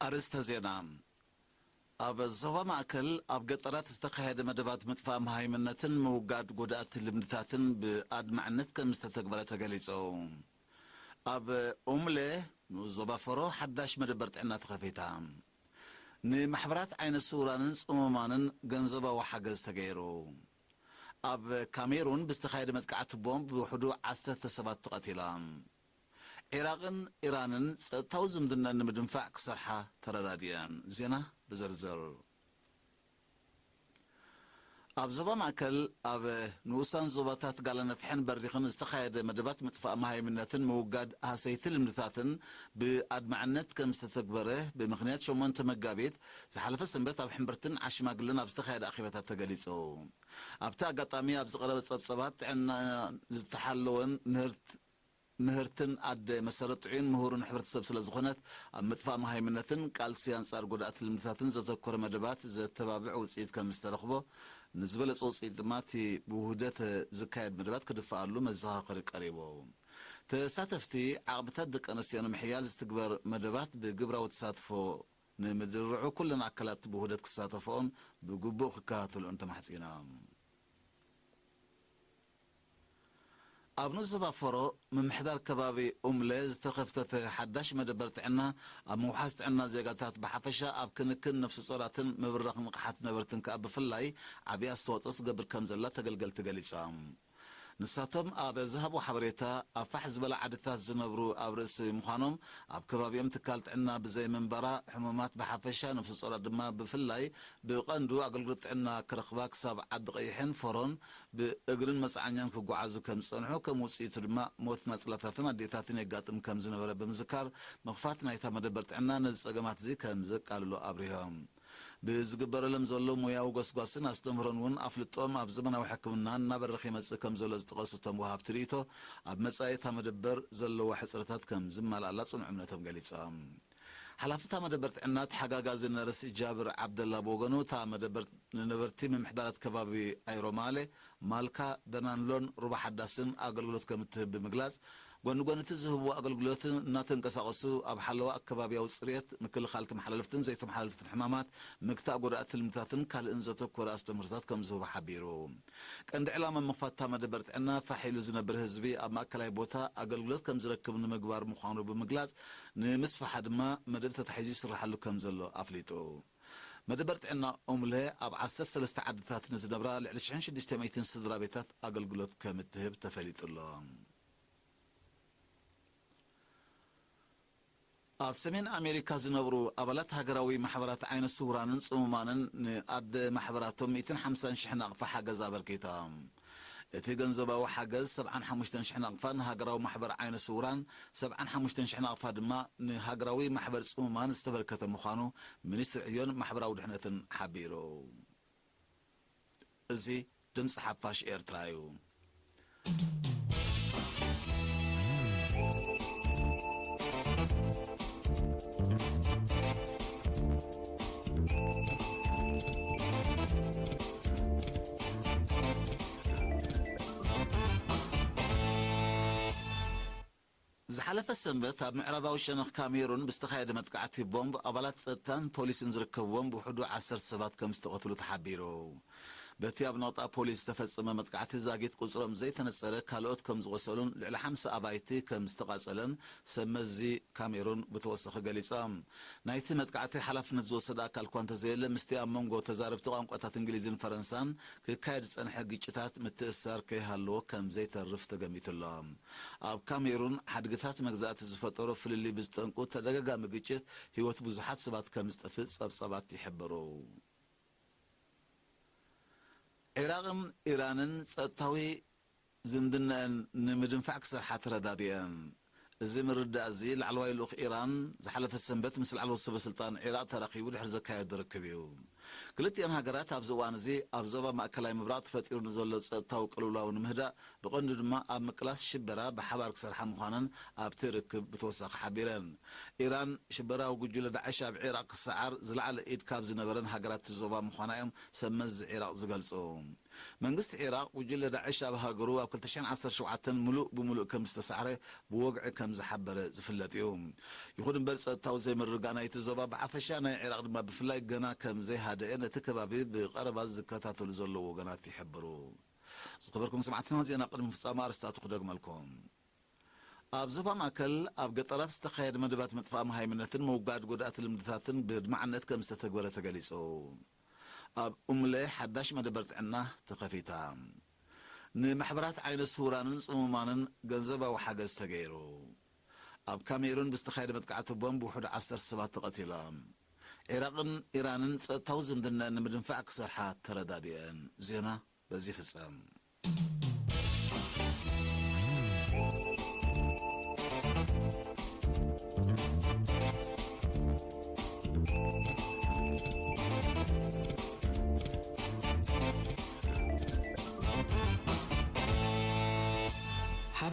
ኣርእስተ ዜና። ኣብ ዞባ ማእከል ኣብ ገጠራት ዝተኻየደ መደባት ምጥፋእ መሃይምነትን ምውጋድ ጎዳእቲ ልምድታትን ብኣድማዕነት ከም ዝተተግበረ ተገሊጹ። ኣብ ኡምለ ንኡስ ዞባ ፈሮ ሓዳሽ መደበር ጥዕና ተኸፊታ። ንማሕበራት ዓይነ ስውራንን ጽሙማንን ገንዘባዊ ሓገዝ ተገይሩ። ኣብ ካሜሩን ብዝተኻየደ መጥቃዕቲ ቦምብ ብውሕዱ ዓሰርተ ሰባት ተቐቲሎም። ዒራቕን ኢራንን ጸጥታዊ ዝምድና ንምድንፋዕ ክሰርሓ ተረዳዲኣን። ዜና ብዝርዝር። ኣብ ዞባ ማእከል ኣብ ንኡሳን ዞባታት ጋላነፍሕን በሪኽን ዝተኻየደ መደባት ምጥፋእ መሃይምነትን ምውጋድ ሃሰይቲ ልምድታትን ብኣድማዕነት ከም ዝተተግበረ ብምኽንያት ሸሞንተ መጋቢት ዝሓለፈ ሰንበት ኣብ ሕምብርትን ዓሽማግልን ኣብ ዝተኻየደ ኣኼባታት ተገሊጹ። ኣብቲ ኣጋጣሚ ኣብ ዝቐረበ ጸብጸባት ጥዕና ዝተሓለወን ምህርት ምህርትን ኣደ መሰረት ጥዑይን ምሁርን ሕብረተሰብ ስለ ዝኾነት ኣብ ምጥፋእ መሃይምነትን ቃልሲ ኣንጻር ጎዳእቲ ልምድታትን ዘተኮረ መደባት ዘተባብዕ ውጽኢት ከም ዝተረኽቦ ንዝበለጸ ውጽኢት ድማ እቲ ብውህደት ዝካየድ መደባት ክድፍኣሉ መዘኻኸሪ ቀሪቡ። ተሳተፍቲ ዓቕምታት ደቂ ኣንስትዮ ንምሕያል ዝትግበር መደባት ብግብራዊ ተሳትፎ ንምድርዑ ኩለን ኣካላት ብውህደት ክሳተፍኦን ብግቡእ ክከታተልኦን ተማሕጺኖም። ኣብ ንኡስ ዞባ ፈሮ ምምሕዳር ከባቢ ኡምለ ዝተኸፍተተ ሓዳሽ መደበር ጥዕና ኣብ ምውሓስ ጥዕና ዜጋታት ብሓፈሻ ኣብ ክንክን ነፍሲ ጾራትን ምብራኽ ንቕሓት ነበርትን ከኣ ብፍላይ ዓብዪ ኣስተዋጽኦ ትገብር ከም ዘላ ተገልገልቲ ገሊጾም። ንሳቶም ኣብ ዝሃብዎ ሓበሬታ ኣብ ፋሕ ዝበላ ዓድታት ዝነብሩ ኣብ ርእሲ ምዃኖም ኣብ ከባቢኦም ትካል ጥዕና ብዘይ ምንባራ ሕሙማት ብሓፈሻ ነፍሲ ጾራት ድማ ብፍላይ ብቐንዱ ኣገልግሎት ጥዕና ክረኽባ ክሳብ ዓዲ ቀይሕን ፈሮን ብእግርን መጽዓኛን ክጓዓዙ ከም ዝጸንሑ፣ ከም ውጽኢቱ ድማ ሞት ናጽላታትን ኣዴታትን የጋጥም ከም ዝነበረ ብምዝካር፣ ምኽፋት ናይታ መደበር ጥዕና ነዚ ጸገማት እዚ ከም ዘቃልሎ ኣብሪሆም። ብዝግበረሎም ዘሎ ሞያዊ ጎስጓስን ኣስተምህሮን እውን ኣፍልጦም ኣብ ዘመናዊ ሕክምና እናበረኸ ይመጽእ ከም ዘሎ ዝጠቐሱ እቶም ወሃብቲ ርእይቶ፣ ኣብ መጻኢ እታ መደበር ዘለዋ ሕጽረታት ከም ዝማልኣላ ጽኑዕ እምነቶም ገሊጾም። ሓላፊ እታ መደበር ጥዕና ተሓጋጋዚ ነርስ ጃብር ዓብደላ ብወገኑ፣ እታ መደበር ንነበርቲ ምምሕዳራት ከባቢ ኣይሮማሌ፣ ማልካ፣ ደናንሎን ሩባ ሓዳስን ኣገልግሎት ከም እትህብ ብምግላጽ፣ ጎኒ ጎኒ እቲ ዝህብዎ ኣገልግሎት እናተንቀሳቐሱ ኣብ ሓለዋ ኣከባቢያዊ ጽሬት፣ ምክልኻል ተመሓላለፍትን ዘይተመሓላለፍትን ሕማማት፣ ምግታእ ጎዳእቲ ልምድታትን ካልእን ዘተኮረ ኣስተምህሮታት ከም ዝህቡ ሓቢሩ። ቀንዲ ዕላማ ምኽፋት እታ መደበር ጥዕና ፋሕ ኢሉ ዝነብር ህዝቢ ኣብ ማእከላይ ቦታ ኣገልግሎት ከም ዝረክብ ንምግባር ምዃኑ ብምግላጽ፣ ንምስፍሓ ድማ መደብ ተታሒዙ ይስርሓሉ ከም ዘሎ ኣፍሊጡ። መደበር ጥዕና ኡምለ ኣብ ዓሰርተ ሰለስተ ዓድታት ንዝነብራ ልዕሊ ሽሕን ሽዱሽተ ሚእትን ስድራ ቤታት ኣገልግሎት ከም እትህብ ተፈሊጡ ኣሎ። ኣብ ሰሜን ኣሜሪካ ዝነብሩ ኣባላት ሃገራዊ ማሕበራት ዓይነ ስውራንን ጽሙማንን ንኣደ ማሕበራቶም ሚእትን ሓምሳን ሽሕ ናቕፋ ሓገዝ ኣበርኪቶም። እቲ ገንዘባዊ ሓገዝ ሰብዓን ሓሙሽተን ሽሕ ናቕፋ ንሃገራዊ ማሕበር ዓይነ ስውራን፣ ሰብዓን ሓሙሽተን ሽሕ ናቕፋ ድማ ንሃገራዊ ማሕበር ጽሙማን ዝተበርከተ ምዃኑ ሚኒስትሪ ዕዮን ማሕበራዊ ድሕነትን ሓቢሩ። እዚ ድምፂ ሓፋሽ ኤርትራ እዩ። ዝሓለፈ ሰንበት ኣብ ምዕራባዊ ሸነኽ ካሜሩን ብዝተኻየደ መጥቃዕቲ ቦምብ ኣባላት ጸጥታን ፖሊስን ዝርከብዎም ብውሕዱ ዓሰርተ ሰባት ከም ዝተቐትሉ ተሓቢሩ። በቲ ኣብ ነቕጣ ፖሊስ ዝተፈጸመ መጥቃዕቲ ዛጊት ቁጽሮም ዘይተነጸረ ካልኦት ከም ዝቖሰሉን ልዕሊ ሓምሳ ኣባይቲ ከም ዝተቓጸለን ሰብ መዚ ካሜሩን ብተወሰኺ ገሊጾም። ናይቲ መጥቃዕቲ ሓላፍነት ዝወሰደ ኣካል እኳ እንተዘየለ፣ ምስቲ ኣብ መንጎ ተዛረብቲ ቋንቋታት እንግሊዝን ፈረንሳን ክካየድ ዝጸንሐ ግጭታት ምትእስሳር ከይሃለዎ ከም ዘይተርፍ ተገሚቱ ኣሎ። ኣብ ካሜሩን ሓድግታት መግዛእቲ ዝፈጠሮ ፍልልይ ብዝጠንቁ ተደጋጋሚ ግጭት ህይወት ብዙሓት ሰባት ከም ዝጠፍእ ጸብጻባት ይሕብሩ። ዒራቕን ኢራንን ጸጥታዊ ዝምድናኣን ንምድንፋዕ ክሰርሓ ተረዳዲኣን። እዚ ምርዳእ እዚ ላዕለዋይ ልኡኽ ኢራን ዝሓለፈ ሰንበት ምስ ላዕለዎት ሰበ ስልጣን ዒራቕ ተራኺቡ ድሕሪ ዘካየዶ ርክብ እዩ። ክልቲኣን ሃገራት ኣብዚ እዋን እዚ ኣብ ዞባ ማእከላይ ምብራቕ ተፈጢሩ ንዘሎ ጸጥታዊ ቅልውላው ንምህዳእ፣ ብቐንዱ ድማ ኣብ ምቅላስ ሽበራ ብሓባር ክሰርሓ ምዃነን ኣብቲ ርክብ ብተወሳኺ ሓቢረን። ኢራን ሽበራዊ ጉጅለ ዳዕሽ ኣብ ዒራቕ ክሰዓር ዝለዓለ ኢድ ካብ ዝነበረን ሃገራት እቲ ዞባ ምዃና እዮም ሰብ መዚ ዒራቕ ዝገልጹ። መንግስቲ ዒራቕ ጉጅለ ዳዕሽ ኣብ ሃገሩ ኣብ ክልተ ሽሕን ዓሰርተ ሸውዓተን ምሉእ ብምሉእ ከም ዝተሳዕረ ብወግዒ ከም ዝሓበረ ዝፍለጥ እዩ። ይኹን እምበር ጸጥታዊ ዘይምርግጋእ ናይቲ ዞባ ብሓፈሻ ናይ ዒራቕ ድማ ብፍላይ ገና ከም ዘይሃደአ ነቲ ከባቢ ብቐረባ ዝከታተሉ ዘለዉ ወገናት ይሕብሩ። ዝኸበርኩም ሰማዕትና ዜና ቅድሚ ፍጻመ ኣርስታቱ ክደግመልኩም። ኣብ ዞባ ማእከል ኣብ ገጠራት ዝተኻየደ መደባት ምጥፋእ መሃይምነትን ምውጋድ ጎዳእቲ ልምድታትን ብድማዕነት ከም ዝተተግበረ ተገሊጹ። ኣብ ኡምለ ሓዳሽ መደበር ጥዕና ተኸፊታ። ንማሕበራት ዓይነ ስውራንን ጽሙማንን ገንዘባዊ ሓገዝ ተገይሩ። ኣብ ካሜሩን ብዝተኻየደ መጥቃዕቲ ቦምብ ውሑድ ዓሰርተ ሰባት ተቐቲሎም። ዒራቕን ኢራንን ጸጥታዊ ዝምድና ንምድንፋዕ ክሰርሓ ተረዳዲአን። ዜና በዚ ይፍጸም።